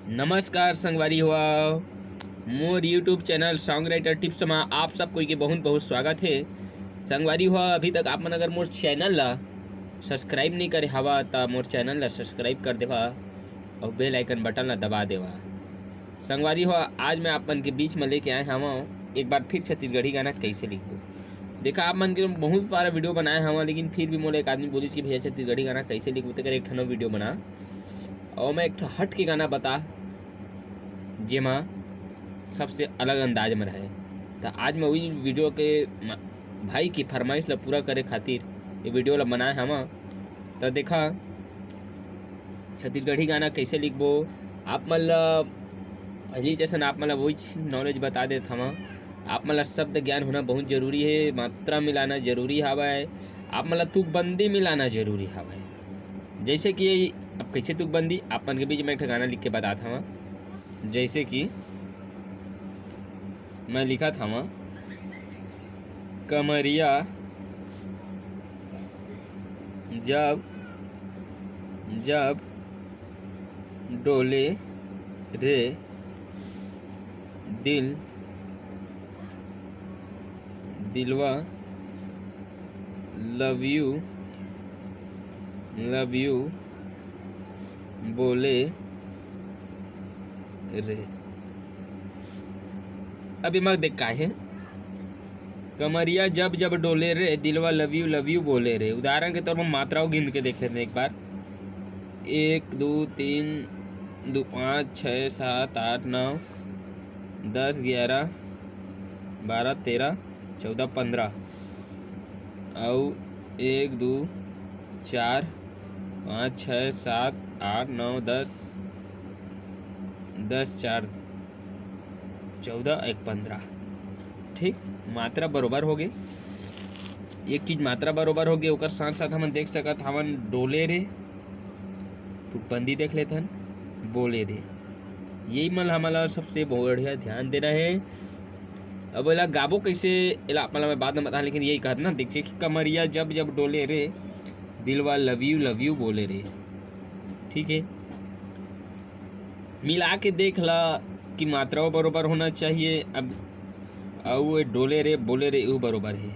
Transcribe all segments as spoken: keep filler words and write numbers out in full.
नमस्कार संगवारी हो, मोर YouTube channel Song Writer Tips मा आप सब कोई के बहुत बहुत स्वागत हे। संगवारी हो, अभी तक आप मन अगर मोर चैनल ला सब्सक्राइब नहीं करे हवा, त मोर चैनल ला सब्सक्राइब कर देवा और बेल आइकन बटन ला दबा देवा। संगवारी हो, आज मैं आप मन के बीच में लेके आए हवा एक बार फिर छत्तीसगढ़ी गाना कैसे लिखबो। देखा, आप मन के बहुत सारा वीडियो बनाए हवा, लेकिन फिर भी मोला एक आदमी बोलिस कि भैया, छत्तीसगढ़ी गाना कैसे लिखबो, तेकर एक ठन वीडियो बना। और मैं एक ठो हट के गाना बता, जेमा सबसे अलग अंदाज में रहे। त आज मैं वही वीडियो के म-, भाई की फरमाइश ला पूरा करे खातिर ये वीडियो ला बनाए हवा। त देखा, छत्तीसगढ़ी गाना कैसे लिखबो, आप मन ला पहली जैसन आप मन ला वही नॉलेज बता देत हवा। आप मन ला शब्द ज्ञान होना बहुत जरूरी है, मात्रा मिलाना जरूरी हवय, आप मन ला तुकबंदी मिलाना जरूरी हवय। जैसे कि अब कैसे तुकबंदी, आप मन के बीच में एक ठो गाना लिख के बतात हवा। जैसे कि मैं लिखत हवा, कमरिया जब जब डोले रे, दिल दिलवा love you love you बोले रे। अब एमा देख का हे, कमरिया जब जब डोले रे, दिलवा love you love you बोले रे। उदाहरण के तौर पर मात्राओं गिन के देखे थे एक बार, एक, दो, तीन, दो, पाँच, छः, सात, आठ, नौ, दस, ग्यारह, बारह, तेरह, चौदह, पंद्रह, अउ एक, दो, चार, पाँच, छः, सात, आठ, नौ, दस, दस, चार, चौदह, एक, पंद्रह। ठीक, मात्रा बरोबर हो गई। एक चीज मात्रा बरोबर हो गई, ओकर साथ साथ हमन देख सकत हवन डोले रे, तुकबंदी देख लेथन, बोले रे। यही मन हमन ला सबसे बढ़िया ध्यान देना है। अब एला गाबो कैसे, एला आप मन ला मैं बाद में बता, लेकिन यही कहत ना, देखिए कि कमरिया जब जब डोले रे, दिलवा love you love you बोले रे। ठीक है, मिला के देख ला कि मात्राओं बरोबर होना चाहिए। अब अउ ये डोले रे बोले रे, वो बरोबर है।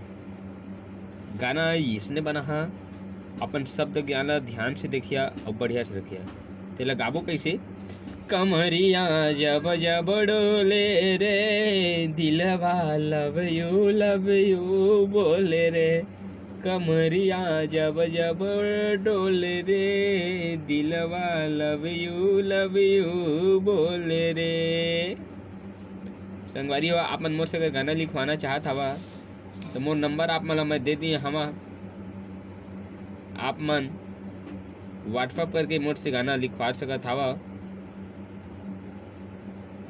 गाना इसने बना हा, अपन शब्द ज्ञान ला ध्यान से देखिया और बढ़िया से रखिया। तेला गाबो कैसे? कमरिया जब जब डोले रे, दिलवा love you love you बोले रे। कमरिया जब जब डोले रे, दिलवा love you love you बोले रे। संगवारी हो, आप मन मोर से अगर गाना लिखवाना चाहत हवा, तो मोर नंबर आप मन ला मैं दे दिए हवा। आप मन WhatsApp करके मोर से गाना लिखवा सकत हवा।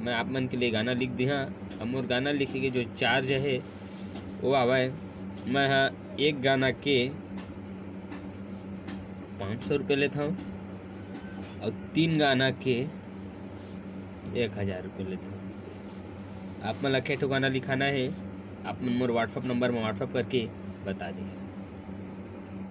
मैं आप मन के लिए गाना लिख दिहा। अब मोर गाना लिखे के जो चार्ज है, वो आवे, मैं हा एक गाना के पाँच सौ रुपये लेता हूँ और तीन गाना के एक हज़ार रुपये लेता हूँ। आप मन ला के ठो गाना लिखाना है, आप मन मोर WhatsApp नंबर में WhatsApp करके बता दिहा।